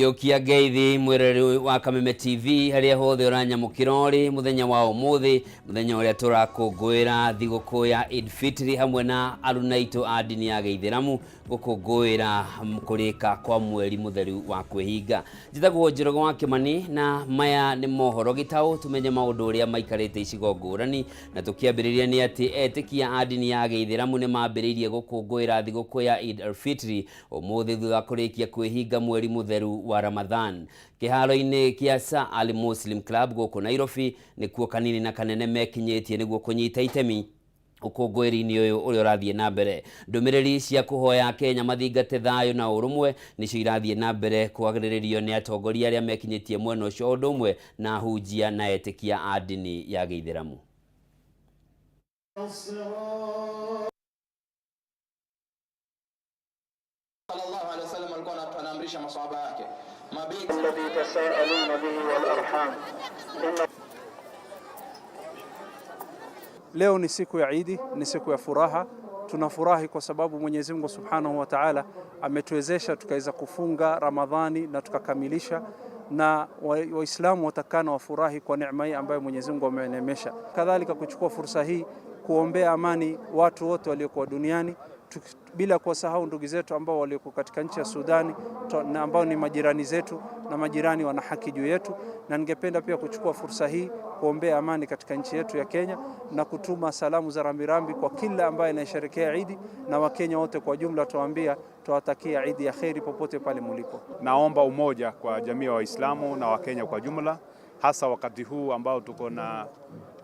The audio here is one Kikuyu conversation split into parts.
Hiũkia ngeithi mwĩroreri wa Kameme TV harĩa hothe ũranyamũkĩra ũrĩ mũthenya wa ũmũthĩ, mũthenya ũrĩa tũrakũngũĩra thigũkũ ya Eid Fitri hamwe na aruna aitũ a ndini ya Gĩithĩramu gũkũngũĩra kũrĩka kwa mweri mũtheru wa kwĩhinga. Njĩtagwo Njoroge wa Kĩmani na maya nĩ mohoro gĩtaũ tũmenye maũndũ ũrĩa maikarĩte icigo ngũrani, na tũkĩambĩrĩria nĩ atĩ etĩkia a ndini ya Gĩithĩramu nĩ mambĩrĩirie gũkũngũĩra thigũkũ ya Eid al-Fitri ũmũthĩ thutha wa kũrĩkia kwĩhinga mweri mũtheru wa Ramadhan. Kĩharo-inĩ kĩa Sir Ali Muslim Club gũkũ Nairobi nĩkuo kanini na kanene mekinyĩtie nĩguo kũnyita itemi ũkũngũĩri-inĩ ũyũ ũrĩa ũrathiĩ na mbere. Ndũmĩrĩri cia kũhoya Akenya mathingate thayũ na ũrũmwe nĩcio irathiĩ na mbere kwarĩrĩrio nĩ atongoria arĩa mekinyĩtie mwena ũcio o ũndũ ũmwe na ahunjia na etĩkia a ndini ya Gĩithĩramu. Sallallahu alaihi wasallam alikuwa anaamrisha maswahaba yake mabinti الذي تساءلون به والأرحام إن Leo ni siku ya Idi, ni siku ya furaha. Tunafurahi kwa sababu Mwenyezi Mungu Subhanahu wa Ta'ala ametuwezesha tukaweza kufunga Ramadhani na tukakamilisha, na Waislamu watakana wafurahi kwa neema hii ambayo Mwenyezi Mungu ameneemesha. Kadhalika kuchukua fursa hii kuombea amani watu wote waliokuwa duniani, bila kuwasahau ndugu zetu ambao walioko katika nchi ya Sudani na ambao ni majirani zetu, na majirani wana haki juu yetu. Na ningependa pia kuchukua fursa hii kuombea amani katika nchi yetu ya Kenya na kutuma salamu za rambirambi kwa kila ambaye anayesherehekea Idi, na Wakenya wote kwa jumla tuwaambia tuwatakia Idi ya kheri popote pale mulipo. Naomba umoja kwa jamii ya Waislamu na Wakenya kwa jumla, hasa wakati huu ambao tuko na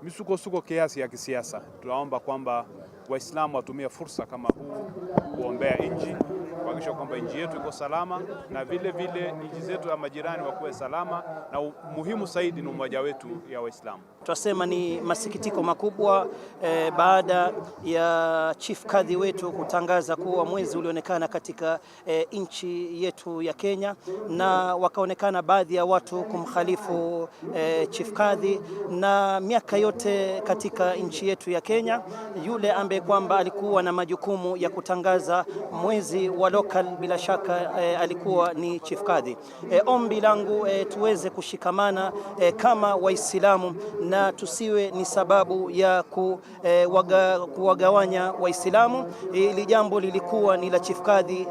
misukosuko kiasi ya kisiasa. Tunaomba kwamba Waislamu watumie fursa kama huu kuombea nchi, kuhakikisha kwamba nchi yetu iko salama na vile vile nchi zetu ya majirani wakuwe salama, na muhimu zaidi ni umoja wetu ya Waislamu. Twasema ni masikitiko makubwa baada ya Chief Kadhi wetu kutangaza kuwa mwezi ulionekana katika nchi yetu ya Kenya, na wakaonekana baadhi ya watu kumkhalifu Chief Kadhi. Na miaka yote katika nchi yetu ya Kenya, yule ambaye kwamba alikuwa na majukumu ya kutangaza mwezi wa local bila shaka alikuwa ni Chief Kadhi. Ombi langu tuweze kushikamana kama Waislamu na tusiwe ni sababu ya kuwagawanya Waislamu. Hili jambo lilikuwa ni la Chief Kadhi.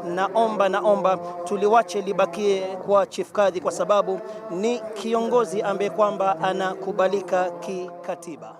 Naomba tuliwache libakie kwa Chief Kadhi kwa sababu ni kiongozi ambaye kwamba anakubalika kikatiba.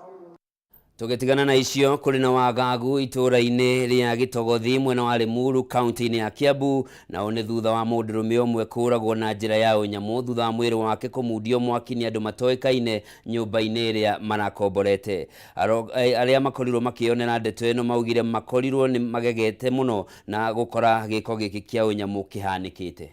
Tũgĩtigana na icio, kũrĩ na wagagu itũũra-inĩ rĩa Gĩtogothi mwena wa Limuru kaunti-inĩ ya Kiambu, nao nĩ thutha wa mũndũrũme ũmwe kũũragwo na njĩra ya ũnyamũ thutha wa mwĩrĩ wake kũmundio mwaki nĩ andũ matoĩkaine nyũmba-inĩ ĩrĩa marakomborete. Arĩa makorirwo makĩonera ndeto ĩno maugire makorirwo nĩ magegete mũno na gũkora gĩko gĩkĩ kĩa ũnyamũ kĩhanĩkĩte.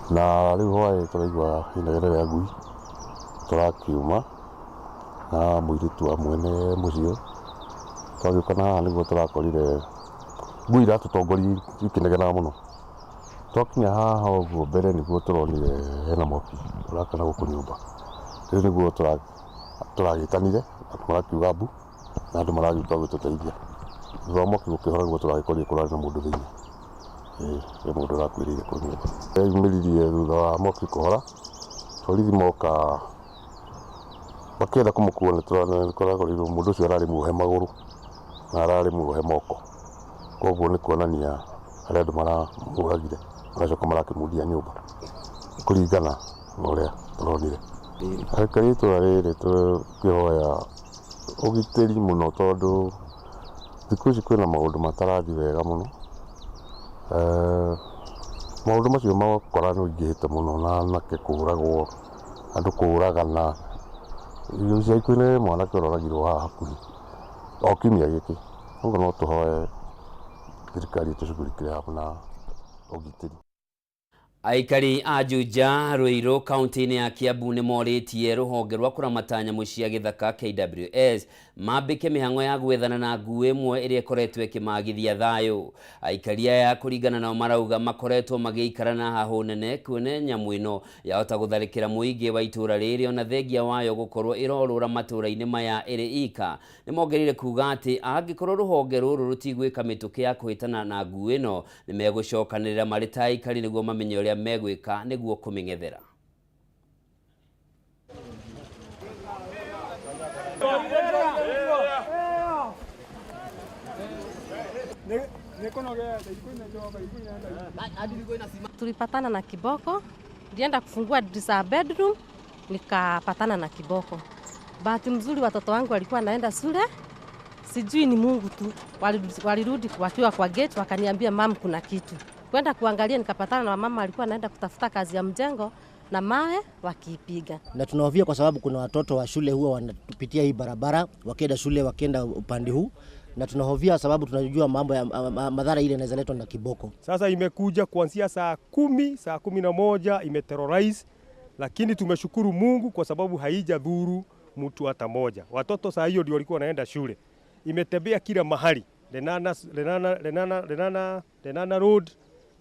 Na rĩu hwaĩ tũraigua inegene rĩa ngui, tũrakiuma na mũirĩtu wa mwene mũciĩ ũyũ. Twagĩũka na haha nĩguo tũrakorire ngui iratũtongoria ikĩnegenaga mũno. Twakinya haha ũguo mbere nĩguo tũronire hena mwaki ũrakana gũkũ nyũmba. Rĩu nĩguo tũragĩtanire, andũ marakiuga mbu na andũ maragĩũka gũtũteithia. Thutha wa mwaki gũkĩhora nĩguo tũragĩkorire kũrarĩ na mũndũ thĩinĩ. He mũndũ ũrakuĩrĩire kũu nyũmba. Eyumĩririe thutha wa mwaki kũhora, borithi moka makĩenda kũmũkua nĩ tũrakorirwo mũndũ ũcio ararĩ muohe magũrũ na ararĩ muohe moko. Koguo nĩ kuonania harĩ andũ maramũragire maracoka marakĩmundia nyũmba kũringana na ũrĩa tũronire. Aikari a itũra rĩrĩ tũkĩhoya ũgitĩri mũno tondũ thikũ ici kwĩna maũndũ matarathiĩ wega mũno. Maũndũ macio makora nĩ ũingĩhĩte mũno na anake kũragwo, andũ kũragana. Ica ikuhĩ nĩ mwanake ũroragirwo haha hakuhĩ o kiumia gĩkĩ. Koguo no tũhoe thirikari ĩtũcugurikĩre na ũgitĩri. Aikari a Juja Ruiru kaunti-inĩ ya Kiambu nĩ morĩtie rũhonge rwa kũramata nyamũ cia gĩthaka KWS mambĩke mĩhang'o ya gwethana na ngui ĩmwe ĩrĩa ĩkoretwo ĩkĩmagithia thayũ. Aikari aya kũringana nao marauga makoretwo magĩikara na hahũ nene kuona nyamũ ĩno yahota gũtharĩkĩra mũingĩ wa itũũra rĩrĩ ona thengia wayo gũkorwo ĩrorũra matũũra-inĩ maya ĩrĩ ika. Nĩ mongereire kuga atĩ angĩkorwo rũhonge rũrũ rũtigwĩka mĩtũkĩ ya kũhĩtana na ngui ĩno nĩ megũcokanĩrĩra marĩ ta aikari nĩguo mamenye ũrĩa megwĩka nĩguo kũmĩng'ethera. Tulipatana na kiboko, nilienda kufungua dirisha ya bedroom nikapatana na kiboko. Bahati mzuri watoto wangu walikuwa naenda shule, sijui ni Mungu tu, walirudi wakiwa kwa gate wakaniambia mam, kuna kitu. Kwenda kuangalia nikapatana na mama alikuwa anaenda kutafuta kazi ya mjengo na mawe wakiipiga. Na tunahofia kwa sababu kuna watoto wa shule huwa wanapitia hii barabara wakienda shule, wakienda upande huu, na tunahofia sababu tunajua mambo ya madhara ile inaweza letwa na kiboko. Sasa imekuja kuanzia saa 10, saa 11 imeterrorize, lakini tumeshukuru Mungu kwa sababu haijadhuru mtu hata moja. Watoto saa hiyo ndio walikuwa wanaenda shule. Imetembea kila mahali. Lenana, Lenana, Lenana, Lenana, Lenana Road,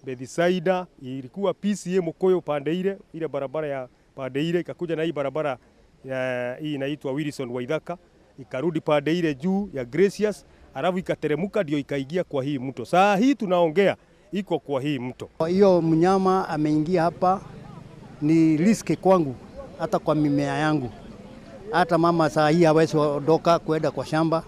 Bethsaida, ilikuwa PCA Mukoyo pande ile, ile barabara ya pande ile ikakuja na hii barabara ya hii inaitwa Wilson Waithaka, ikarudi pande ile juu ya Gracious, alafu ikateremuka ndio ikaingia kwa hii mto. Saa hii tunaongea iko kwa hii mto. Hiyo mnyama ameingia hapa ni riski kwangu, hata kwa mimea yangu. Hata mama saa hii hawezi ondoka kwenda kwa shamba.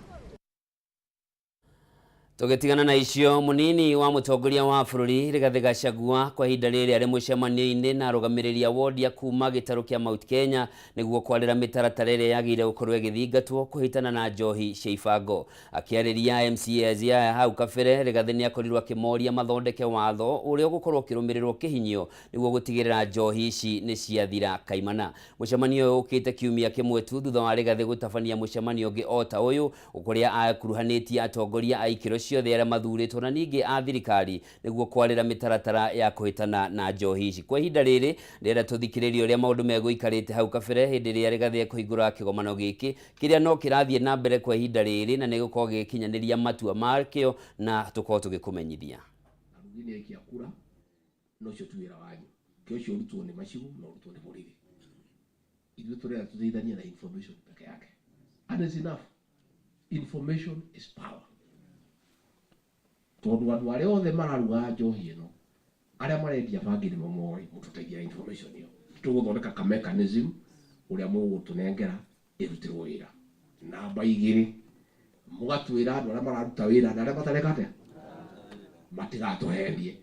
Tũgĩtigana na icio, mũnini wa mũtongoria wa bũrũri Rigathĩ Gachagua kwa ihinda rĩrĩ arĩ mũcemanio-inĩ na arũgamĩrĩri a wodi ya kuma gĩtarũ kĩa Mount Kenya nĩguo kwarĩra mĩtaratara ĩrĩa yagĩrĩire gũkorwo ĩgĩthingatwo kũhĩtana na njohi cia ibango. Akĩarĩria MCAs aya hau kabere, Rigathĩ nĩakorirwo akĩmoria mathondeke watho ũrĩa ũgũkorwo ũkĩrũmĩrĩrwo kĩhinyio nĩguo gũtigĩrĩra njohi ici nĩ ciathira kaimana. Mũcemanio ũyũ ũkĩte kiumia kĩmwe tu thutha wa Rigathĩ gũtabania mũcemanio ũngĩ o ta ũyũ kũrĩa akuruhanĩtie atongoria a ikĩro ciothe arĩa mathurĩtwo na ningĩ a thirikari nĩguo kwarĩra mĩtaratara ya kũhĩtana na njohi ici. Kwa ihinda rĩrĩ ndĩrenda tũthikĩrĩrie ũrĩa maũndũ megũikarĩte hau kabere hĩndĩ ĩrĩa Rigathĩ ekũhingũra kĩgomano gĩkĩ kĩrĩa no kĩrathiĩ na mbere kwa ihinda rĩrĩ na nĩgũkorwo gĩgĩkinyanĩria matua makĩo na tũkorwo tũgĩkũmenyithia. Arugi nĩ aikia kura no ũcio ti wĩra wanyu, ke ũcio ũrutwo nĩ macibu na ũrutwo nĩ borithi. Ithuĩ tũrenda tũteithanie na information peke yake, and it's enough. Information is power. Tondũ andũ arĩa othe mararuga njohi ĩno, arĩa marendia bangi nĩmo moĩ, mũtũteithia information ĩyo. Tũgũthondeka ka mechanism ũrĩa mũgũtũnengera ĩrutĩrwo wĩra. Namba 2, mũgatwĩra andũ arĩa mararuta wĩra na arĩa matareka atĩa, matigatũhenie.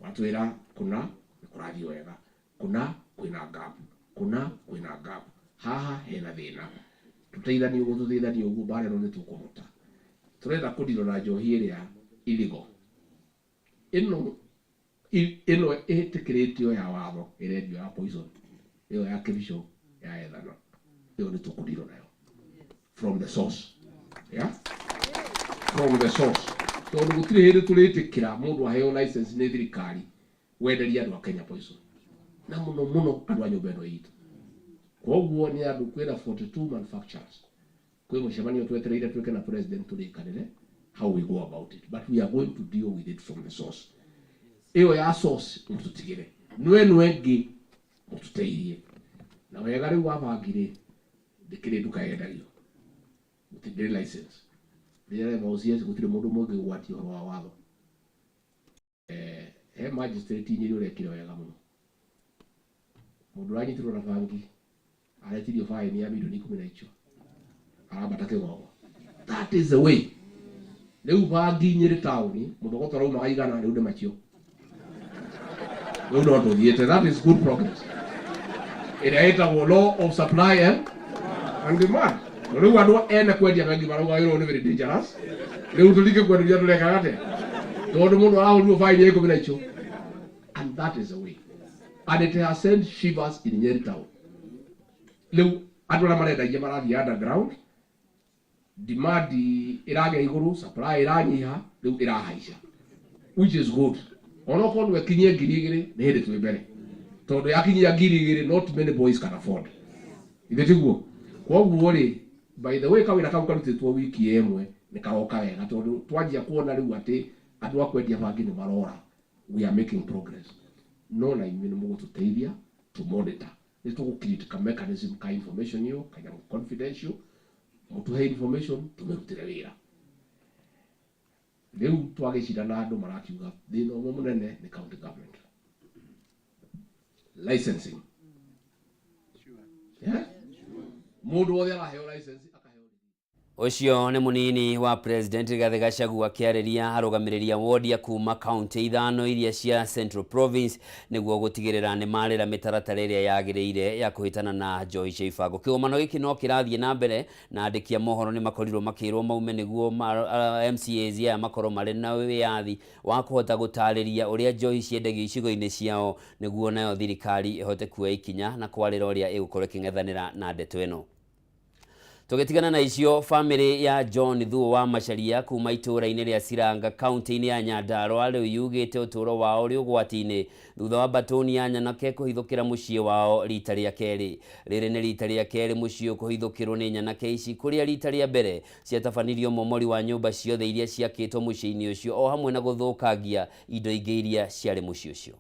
Matwĩra kũna nĩ kũrathiĩ wega, kũna kwĩna gap, kũna kwĩna gap, haha hena thĩna. Tũteithanie ũguo, tũteithanie ũguo, mbara ĩno nĩ tũkũhota. Tũrenda kũndirwo na njohi ĩrĩa illegal. Ĩno ĩtĩkĩrĩtio ya watho ĩrendio ya poison, ĩyo ya kĩbico ya ethanol, ĩyo nĩ tũkũndirwo nayo from the source. Yeah? From the source. Tondũ gũtirĩ hĩndĩ tũrĩtĩkĩra mũndũ aheo license nĩ thirikari wenderia andũ a Kenya poison, na mũno mũno andũ a nyũmba ĩno itũ. Koguo nĩ andũ kwĩna 42 manufacturers, kwĩ mũcemanio twetereire twĩke na president tũrĩkanĩre how we go about it, but we are going to deal with it from the source. Ĩyo ya source mũtũtigĩre, nĩ ĩno ĩngĩ mũtũteithie. Na wega rĩu wa bangi rĩ, ndĩkĩrĩ nduka yendagio, gũtirĩ license. Rĩrĩa OCS gũtirĩ mũndũ mũngĩ ũgwatia ũhoro wa watho. He magistrate inyĩrĩ ũrekire wega mũno. Mũndũ ũranyitirwo na bangi aretirio fine ya milioni 10 na icio, arambata kĩgogo. That is the way. Rĩu bangi Nyĩrĩ taũni mũthogoto ũraumaga igana rĩu nĩ macio. Rĩu no tũthiĩte, that is good progress. Ĩrĩa ĩtagwo law of supply and demand. Rĩu andũ ene kwendia bangi marauga wĩra ũyũ nĩ very dangerous. Rĩu tũtige kwenderia tũrekaga atĩa? Tondũ mũndũ arahũrirwo fine ya 10 na icio. And that is the way. And it has sent shivers in Nyeri town. Rĩu andũ arĩa marendagia marathiĩ underground, demand ĩragĩa igũrũ, supply ĩranyiha, rĩu ĩrahaica, which is good. Onokorwo no ĩkinyie 2000 nĩ hĩndĩ twĩ mbere. Tondu yakinyia 2000, not many boys can afford. Ithe tiguo? Koguo rĩ, by the way, kawĩra kau karutĩtwo wiki ĩmwe nĩ karoka wega, tondũ twanjia kuona rĩu atĩ andũ a kwendia bangi nĩ marora. We are making progress. No na inyuĩ nĩ mũgũtũteithia to monitor. Nĩ tũgũ create ka mechanism ka information ĩyo kanyamũ confidential, mũtũhe information tũmĩrutĩre wĩra. Rĩu twagĩcira na andũ marakiuga thĩna ũmwe mũnene nĩ county government licensing. Yeah? Mũndũ wothe araheo license. Ũcio nĩ mũnini wa President Rigathĩ Gachagua akĩarĩria arũgamĩrĩri a wodi ya kuma kaunti ithano iria cia Central Province nĩguo gũtigĩrĩra nĩ marĩra mĩtaratara ĩrĩa yagĩrĩire ya kũhĩtana na njohi cia ibango. Kĩgomano gĩkĩ no kĩrathiĩ na mbere na andĩki a mohoro nĩ makorirwo makĩrwo maume nĩguo MCAs aya makorwo marĩ na wĩyathi wa kũhota gũtarĩria ũrĩa njohi ciendagio icigo-inĩ ciao nĩguo nayo thirikari ĩhote kuoya ikinya na kwarĩra ũrĩa ĩgũkorwo ĩkĩng'ethanĩra na ndeto ĩno. Tũgĩtigana na icio, bamĩrĩ ya John Thuo wa Macharia kuma itũũra-inĩ rĩa Ciranga kaunti-inĩ ya Nyandarua rĩu yugĩte ũtũũro wao ũrĩ ũgwati-inĩ thutha wa mbatũni ya nyanake kũhithũkĩra mũciĩ wao rita rĩa kerĩ. Rĩrĩ nĩ rita rĩa kerĩ mũciĩ kũhithũkĩrwo nĩ nyanake ici, kũrĩa rita rĩa mbere ciatabanirio momori wa nyũmba ciothe iria ciakĩtwo mũciĩ-inĩ ũcio o hamwe na gũthũkangia indo ingĩ iria ciarĩ mũciĩ ũcio.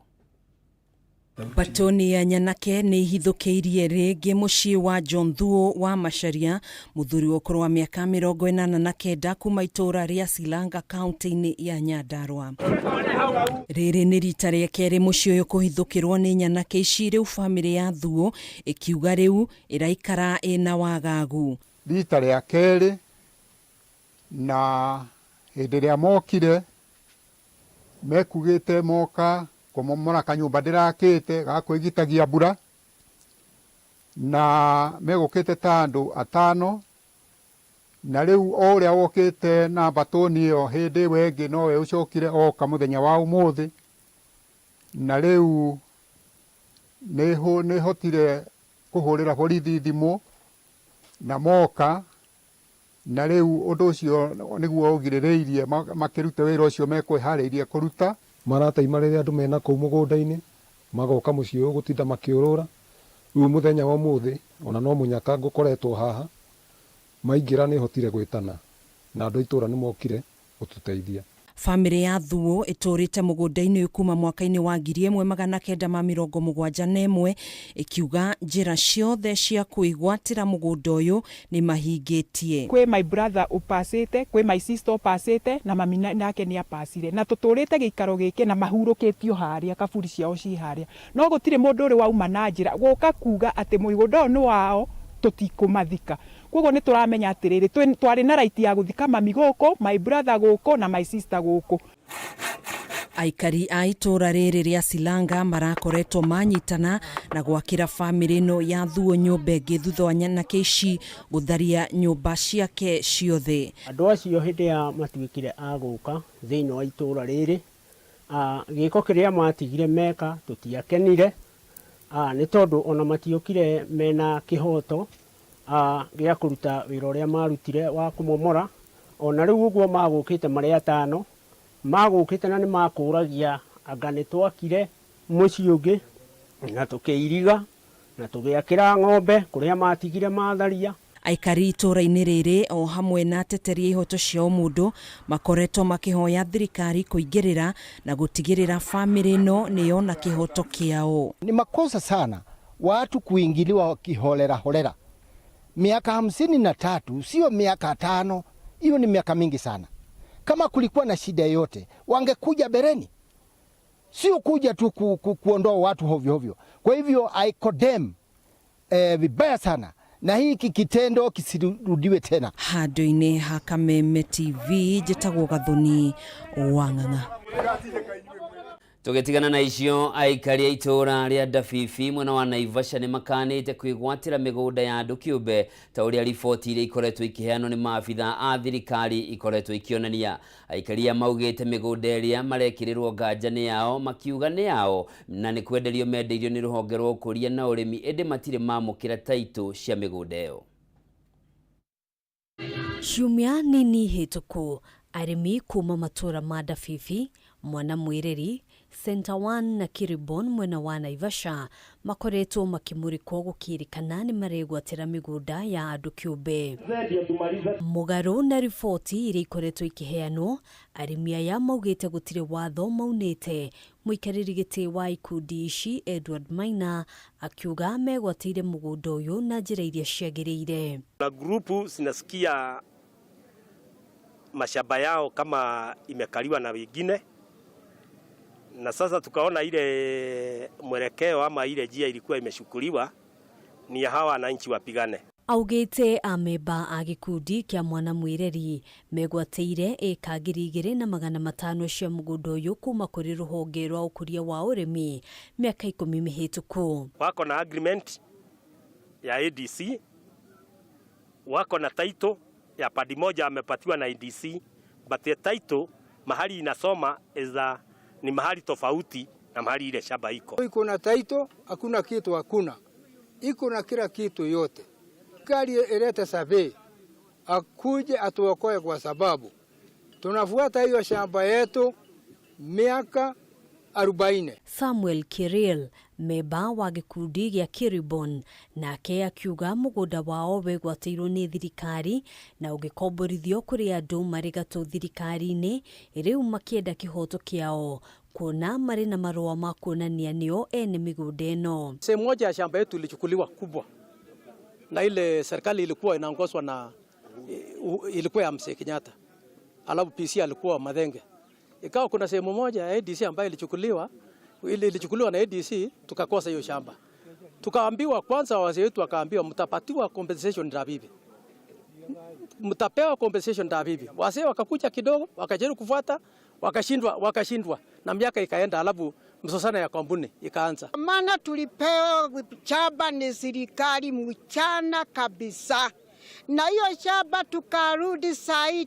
Mbatũni ya nyanake nĩ ihithũkĩirie rĩngĩ mũciĩ wa John Thuo wa Macharia, mũthuri wa ũkũrũ wa mĩaka 89 kuma itũũra rĩa Silanga kaunti-inĩ ya Nyandarua. Rĩrĩ nĩ rita rĩa kerĩ mũciĩ ũyũ kũhithũkĩrwo nĩ nyanake ici, rĩu bamĩrĩ ya Thuo ĩkiuga rĩu ĩraikara ĩna wagagu. Rita rĩa kerĩ, na hĩndĩ ĩrĩa mokire mekugĩte moka kũmomora kanyũmba ndĩrakĩte ga kwĩgitagia mbura, na megũkĩte ta andũ atano, na rĩu o ũrĩa wokĩte na mbatũni ĩyo hĩndĩ ĩyo ĩngĩ nowe ũcokire oka mũthenya wa ũmũthĩ, na rĩu nĩhotire kũhũrĩra borithi thimũ na moka, na rĩu ũndũ ũcio nĩguo ũgirĩrĩirie makĩrute wĩra ũcio mekwĩharĩirie kũruta. Marataima rĩrĩa andũ mena kũu mũgũnda-inĩ magoka mũciĩ ũyũ gũtinda makĩũrũra. Rĩu mũthenya wa ũmũthĩ ona no mũnyaka ngũkoretwo haha, maingĩra nĩhotire gwĩtana na andũ a itũũra nĩmokire gũtũteithia. Bamĩrĩ ya Thuo ĩtũũrĩte mũgũnda-inĩ ũyũ kuma mwaka-inĩ wa 1971 ĩkiuga njĩra ciothe cia kwĩgwatĩra mũgũnda ũyũ nĩ mahingĩtie. Kwĩ my brother ũpacĩte, kwĩ my sister ũpacĩte, na mami nake nĩ apacire, na tũtũrĩte gĩikaro gĩkĩ na mahurũkĩtio harĩa kaburi ciao ci harĩa, no gũtirĩ mũndũ ũrĩ wauma na njĩra gũka kuga atĩ mũgũnda ũyũ nĩ wao, tũtikũmathika. Koguo nĩ tũramenya atĩrĩrĩ, twarĩ na right ya gũthika mami gũkũ, my brother gũkũ na my sister gũkũ. Aikari a itũũra rĩrĩ rĩa Silanga marakoretwo manyitana na gwakĩra bamĩrĩ ĩno ya Thuo nyũmba ĩngĩ thutha wa nyanake ici gũtharia nyũmba ciake ciothe. Andũ acio hĩndĩ ya matuĩkire a gũka thĩinĩ wa itũũra rĩrĩ, gĩko kĩrĩa matigire meka tũtiakenire, nĩ tondũ ona matiokire mena kĩhoto gĩa kũruta wĩra ũrĩa marutire wa kũmomora. Ona rĩu ũguo magũkĩte marĩ atano, magũkĩte na nĩ makũragia anga nĩ twakire mũciĩ ũngĩ na tũkĩiriga na tũgĩakĩra ng'ombe kũrĩa matigire matharia. Aikari itũũra-inĩ rĩrĩ o hamwe na ateteri a ihoto cia ũmũndũ makoretwo makĩhoya thirikari kũingĩrĩra na gũtigĩrĩra bamĩrĩ ĩno nĩ yona kĩhoto kĩao. Ni makosa sana watu kuingiliwa kiholela holela. Miaka 53 sio miaka 5, hiyo ni miaka mingi sana. Kama kulikuwa na shida yoyote wangekuja bereni, sio kuja tu kuondoa watu hovyo hovyo. Kwa hivyo I condemn vibaya sana, na hiki kitendo kisirudiwe tena. Handũ-inĩ ha Kameme TV njĩtagwo Gathoni wa Ng'ang'a. Tũgĩtigana na icio, aikari a itũũra rĩa Ndabibi mwena wa Naivasha nĩ makanĩte kwĩgwatĩra mĩgũnda ya andũ kĩũmbe ta ũrĩa riboti iria ikoretwo ikĩheanwo nĩ maabitha a thirikari ikoretwo ikĩonania. Aikari aya maugĩte mĩgũnda ĩrĩa marekĩrĩrwo nganja nĩ yao, makiuga nĩ yao na nĩ kwenderio mendeirio nĩ rũhonge rwa ũkũria na ũrĩmi, ĩndĩ matirĩ mamũkĩra taitũ cia mĩgũnda ĩyo. Ciumia nini hĩtũku, arĩmi kuma matũũra ma Ndabibi Mwana Mwĩreri, Center One na Kiribon mwena wa Naivasha makoretwo makĩmũrĩkwo gũkĩrĩkana nĩ maregwatĩra mĩgũnda ya andũ kĩũmbe. Mũgarũ na riboti iria ikoretwo ikĩheanwo, arĩmi aya maugĩte gũtirĩ watho maunĩte. Mũikarĩri gĩtĩ wa ikundi ici Edward Maina akiuga megwatĩire mũgũnda ũyũ na njĩra iria ciagĩrĩire. Na grupu zinasikia mashamba yao kama imekaliwa na wengine, na sasa tukaona ile mwelekeo ama ile njia ilikuwa imeshukuliwa ni ya hawa wananchi wapigane. Augĩte amemba a gĩkundi kĩa Mwana Mwĩreri megwatĩire ĩka 2,500 cia mũgũnda ũyũ kuma kũrĩ rũhonge rwa ũkũria wa ũrĩmi mĩaka 10 mĩhĩtũku. Wako na agreement ya ADC, wako na title ya padi moja amepatiwa na ADC, but the title mahali inasoma is a, ni mahali tofauti na mahali ile shamba iko. Iko na title, hakuna kitu, hakuna. Iko na kila kitu yote. Gari ilete survey akuje atuokoe, kwa sababu tunafuata hiyo shamba yetu miaka 40. Samuel Kiril, memba wa gĩkundi gĩa Kiribon, nake akiuga mũgũnda wao wegwatĩirwo nĩ thirikari na ũgĩkomborithio kũrĩ andũ marĩ gatũ thirikari-inĩ, rĩu makĩenda kĩhoto kĩao kuona marĩ na marũa ma kuonania nĩo ene mĩgũnda ĩno. Sehemu moja ya shamba yetu ilichukuliwa kubwa na ile serikali ilikuwa inaongozwa na ilikuwa ya Mzee Kenyatta, alafu PC alikuwa Mathenge. Ikawa kuna sehemu moja ya ADC ambayo ilichukuliwa, ile ilichukuliwa na ADC, tukakosa hiyo shamba. Tukaambiwa kwanza, wazee wetu wakaambiwa mtapatiwa compensation ndabibi. Mtapewa compensation ndabibi. Wazee wakakuja kidogo, wakajaribu kufuata, wakashindwa na miaka ikaenda, alafu msosana ya kampuni ikaanza. Maana tulipewa shamba ni serikali mchana kabisa, na hiyo shamba tukarudi sai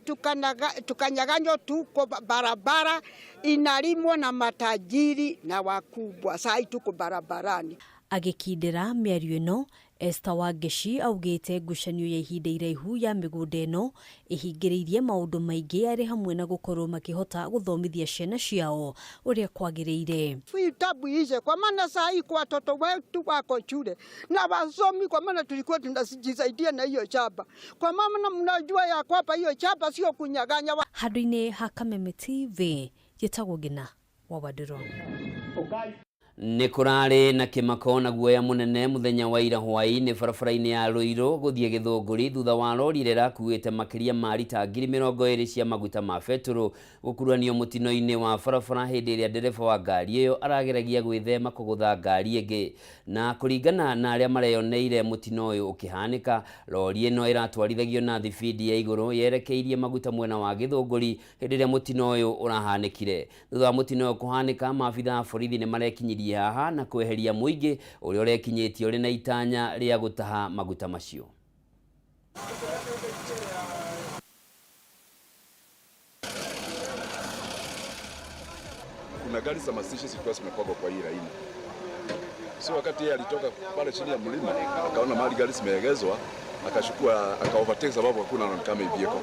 tukanyaganywa, tuko barabara inalimwa na matajiri na wakubwa, sai tuko barabarani. Agĩkindĩra mĩario ĩno, Esther Wangeci augĩte ngucanio ya ihinda iraihu ya mĩgũnda ĩno ĩhingĩrĩirie maũndũ maingĩ arĩ hamwe na gũkorwo makĩhota gũthomithia ciana ciao ũrĩa kwagĩrĩire. Vitabu hizo kwa maana saa hii kwa watoto wetu wako shule na wasomi, kwa maana tulikuwa tunajisaidia na hiyo shamba, kwa maana mnajua ya kwamba hiyo shamba sio kunyaganya. Handũ-inĩ ha Kameme TV, njĩtagwo Ngina wa Wandũrũ. Nĩ kũrarĩ na kĩmako na guoya mũnene mũthenya wa ira hwaĩ-inĩ barabara-inĩ ya Ruiru gũthiĩ Gĩthũngũri thutha wa rori ĩrĩa ĩrakuĩte makĩria ma rita 20,000 cia maguta ma betũrũ gũkuruhanio mũtino-inĩ wa barabara hĩndĩ ĩrĩa ndereba wa ngari ĩyo arageragia gwĩthema kũgũtha ngari ĩngĩ. Na kũringana na arĩa mareyoneire mũtino ũyũ ũkĩhanĩka, rori ĩno ĩratwarithagio na thibindi ya igũrũ yerekeirie maguta mwena wa Gĩthũngũri hĩndĩ ĩrĩa mũtino ũyũ ũrahanĩkire. Thutha wa mũtino ũyũ kũhanĩka, maabitha a borithi nĩ marekinyirie haha na kweheria mũingĩ ũrĩa ũrekinyĩtie ũrĩ na itanya rĩa gũtaha maguta macio. Kuna gari za mazishi zilikuwa zimepangwa kwa hii laini. So wakati yeye alitoka pale chini ya mlima akaona mahali gari zimeegezwa, akachukua aka overtake sababu hakuna oncoming vehicle.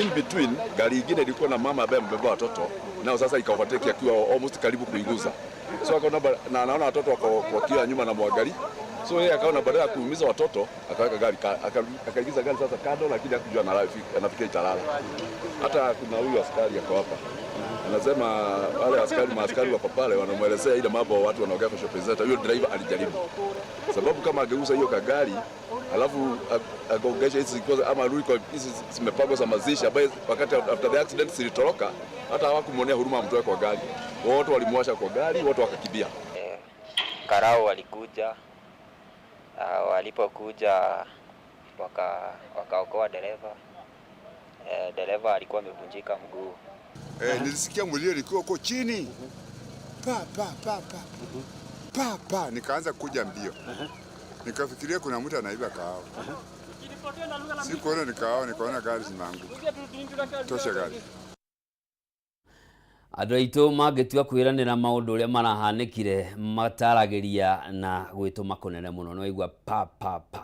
In between gari nyingine ilikuwa na mama ambaye amebeba watoto, nao sasa ika overtake akiwa almost karibu kuiguza. So akaona na anaona watoto wako wakiwa nyuma na mwangalia. So yeye akaona badala ya kuumiza watoto akaweka gari akaingiza gari sasa kando, lakini hakujua anafikia italala. Hata kuna huyu askari ako hapa. Anasema wale askari, maaskari wako pale wanamuelezea ile mambo watu wanaongea kwa shopping center. Huyo driver alijaribu. Sababu kama ageuza hiyo kagari alafu akaongesha hizi zilikuwa ama rudi kwa hizi zimepangwa za mazishi ambaye wakati after the accident zilitoroka, hata hawakumuonea huruma mtoe kwa gari. Wote walimwasha kwa gari, wote wakakimbia. Karao walikuja, walipokuja wakaokoa dereva. Dereva alikuwa amevunjika mguu. Nilisikia mlio ilikuwa huko chini. Pa, pa, pa, pa. Pa, pa, nikaanza kuja mbio. Nikafikiria kuna mtu anaiba kahawa. Sikuona ni kahawa, nikaona gari zimeanguka. Tosha gari. Andũ aitũ mangĩtua kwĩranĩra maũndũ ũrĩa marahanĩkire mataragĩria na gwĩtũma kũnene mũno, nĩ waigua pa pa pa.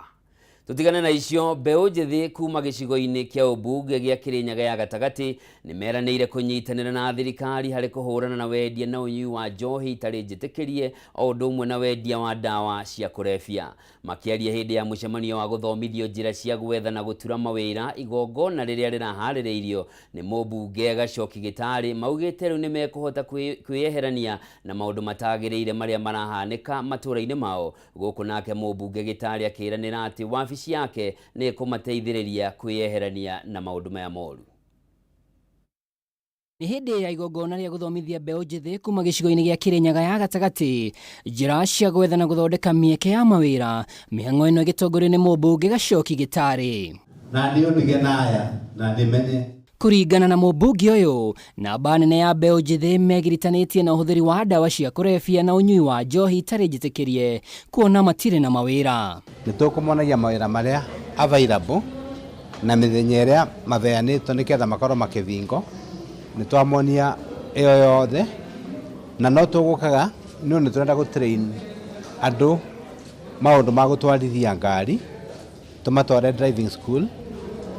Tũtigane na icio, mbeũ njĩthĩ kuma gĩcigo-inĩ kĩa ũmbunge gĩa Kĩrĩnyaga ya gatagatĩ nĩ meranĩire kũnyitanĩra na thirikari harĩ kũhũrana na wendia na ũnyui wa njohi itarĩ njĩtĩkĩrie o ũndũ ũmwe na wendia wa ndawa cia kũrebia. Makĩaria hĩndĩ ya mũcemanio wa gũthomithio njĩra cia gwetha na gũtura mawĩra igongona rĩrĩa rĩraharĩrĩirio nĩ mũmbunge Gachoki Gĩtarĩ, maugĩte rĩu nĩ mekũhota kwĩyeherania na maũndũ matagĩrĩire marĩa marahanĩka matũũra-inĩ mao. Gũkũ nake mũmbunge Gĩtarĩ akĩranĩra atĩ wabici yake nĩ ĩkũmateithĩrĩria kwĩyeherania na maũndũ maya moru. Nĩ hĩndĩ ya igongona rĩa gũthomithia mbeũ njĩthĩ kuma gĩcigo-inĩ gĩa Kĩrĩnyaga ya gatagatĩ njĩra cia gwetha na gũthondeka mĩeke ya mawĩra, mĩhang'o ĩno ĩgĩtongorio nĩ mũmbunge Gachoki Gĩtarĩ. Na niĩ ndige na aya na ndĩmenye. Kũringana na mũmbunge ũyũ, namba nene ya mbeũ njĩthĩ megiritanĩtie na ũhũthĩri wa ndawa cia kũrebia na ũnyui wa njohi itarĩ njĩtĩkĩrie kuona matirĩ na mawĩra. Nĩ tũkũmonagia mawĩra marĩa available na mĩthenya ĩrĩa maheanĩtwo nĩgetha makorwo makĩbingo. Nĩ twamonia ĩyo yothe na no tũgũkaga nĩ ũndũ tũrenda gũ train andũ maũndũ ma gũtwarithia ngari, tũmatware driving school.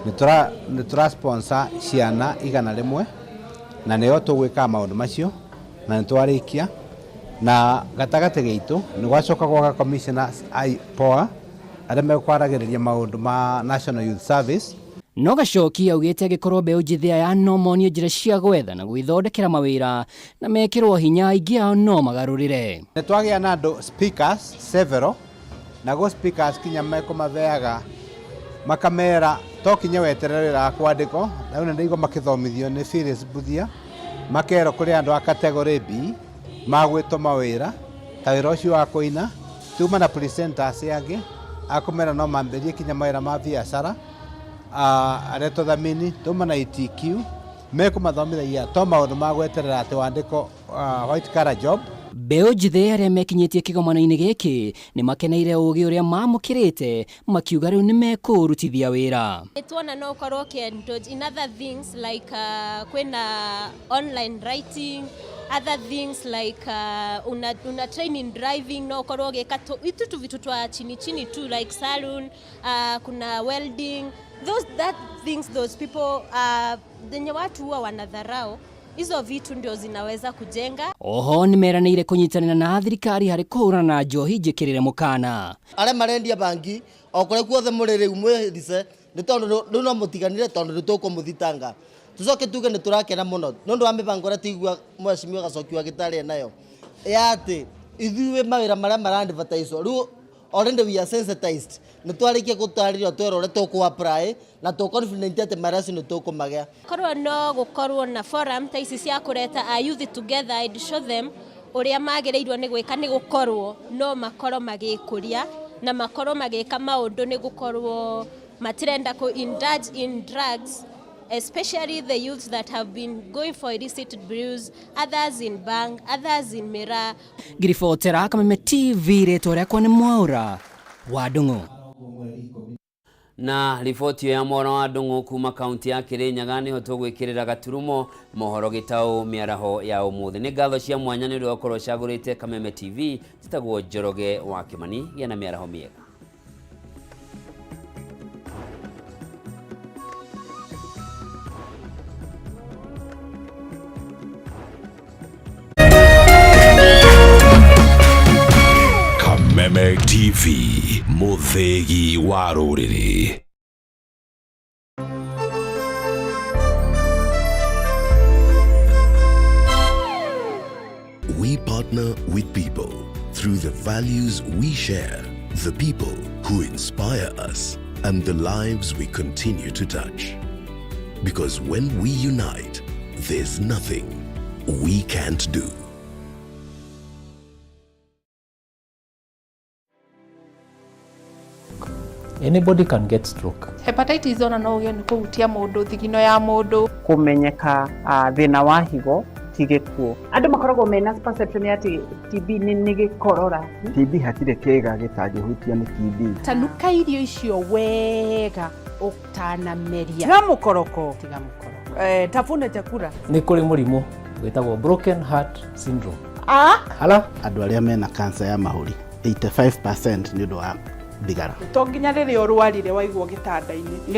Nĩ tũra sponsor ciana 100 na nĩo tũgwĩkaga maũndũ macio na nĩ twarĩkia. Na gatagatĩ gaitũ nĩ gwacoka gwaka commissioners IPOA arĩa mekwaragĩrĩria maũndũ ma National Youth Service. No Gachoki augĩte angĩkorwo mbeũ njĩthĩ aya no monio njĩra cia gwetha na gwĩthondekera mawĩra na mekĩrwo hinya, aingĩ ao no magarũrĩre. Nĩ twagĩa na andũ speakers several, na go speakers kinya mekũmabeaga makamera to kinya weterere wĩra wa kwandĩkwo. Na rĩu nĩ ndaigua makĩthomithio nĩ Phyllis Mbuthia, makerwo kũrĩ andũ a category B magwĩtwo mawĩra ta wĩra ũcio wa kũina. Tuma na presenters angĩ akũmera no mambĩrĩrie kinya mawĩra ma biacara arĩa tũthamini. Tuma na ETQ mekũmathomithagia to maũndũ ma gweterera atĩ wandĩkwo white collar job. Mbeũ njĩthĩ arĩa mekinyĩtie kĩgomano-inĩ gĩkĩ nĩ makeneire ũgĩ ũrĩa mamũkĩrĩte, makiuga rĩu nĩ mekũũrutithia wĩra. Tuona no ũkorwo ũkĩ-indulge in other things like kwĩna online writing, other things like una training driving, no ũkorwo ũgĩka itu tu vitu twa chini chini tu like saloon, kuna welding, those that things those people zenye watu huwa wanadharau, hizo vitu ndio zinaweza kujenga. Oho nĩ meranĩire kũnyitanĩra na thirikari harĩ kũhũrana na njohi njĩkĩrĩre mũkana. Arĩa marendia bangi o kũrĩa guothe mũrĩ rĩu mwĩrice nĩ tondũ rĩu no mũtiganire tondũ nĩ tũkũmũthitanga. Tũcoke tuge nĩ tũrakena mũno nĩ ũndũ wa mĩbango ĩrĩa tũigua mheshimiwa Gachoki wa Gĩtarĩ enayo ya atĩ ithuĩ mawĩra marĩa mara-advertise rĩu already we are sensitized, nĩ twarĩkia gũtarĩrio twerwo ũrĩa tũkũ apply na tũ confident atĩ mawĩra acio nĩ tũkũmagĩa. Korwo no gũkorwo na forum ta ici cia kũreta a youth together and show them ũrĩa magĩrĩirwo nĩ gwĩka, nĩ gũkorwo no makorwo magĩkũria na makorwo magĩka maũndũ, nĩ gũkorwo matirenda kũ indulge in drugs, especially the youths that have been going for illicit brews, others in bang, others in miraa. Ngiribotera Kameme TV, rĩtwa rĩakwa nĩ Mwaũra wa Ndung'u. Na riboti ya Mwaũra wa Ndung'u kuma kaunti ya Kirinyaga niho tũgwĩkĩrĩra gaturumo mohoro gĩtaũ mĩaraho ya ũmũthĩ. Nĩ ngatho cia mwanya nĩ ũndũ wa gũkorwo ũcagũrĩte Kameme TV. Njĩtagwo Njoroge wa Kĩmani, gĩa na mĩaraho mĩega. Kameme TV, mũthĩgi wa rũrĩrĩ. We partner with people through the values we share, the people who inspire us, and the lives we continue to touch. Because when we unite, there's nothing we can't do. Anybody can get stroke. Hepatitis ona no ũgĩe nĩ kũhutia mũndũ, thigino ya mũndũ. Kũmenyeka thĩna wa higo ti gĩkuũ. Andũ makoragwo mena perception ya atĩ TB nĩ gĩkorora. TB hatirĩ kĩga gĩtangĩhutio nĩ TB. Tanuka irio icio wega ũtanameria. Tiga mũkoroko. Tiga mũkoroko. Tafuna chakula. Nĩ kũrĩ mũrimũ wĩtagwo broken heart syndrome. Ah? Hala? Andũ arĩa mena cancer ya mahũri 85% nĩ ũndũ wa Thigara. To nginya rĩrĩa ũrwarire waigwo gĩtanda-inĩ.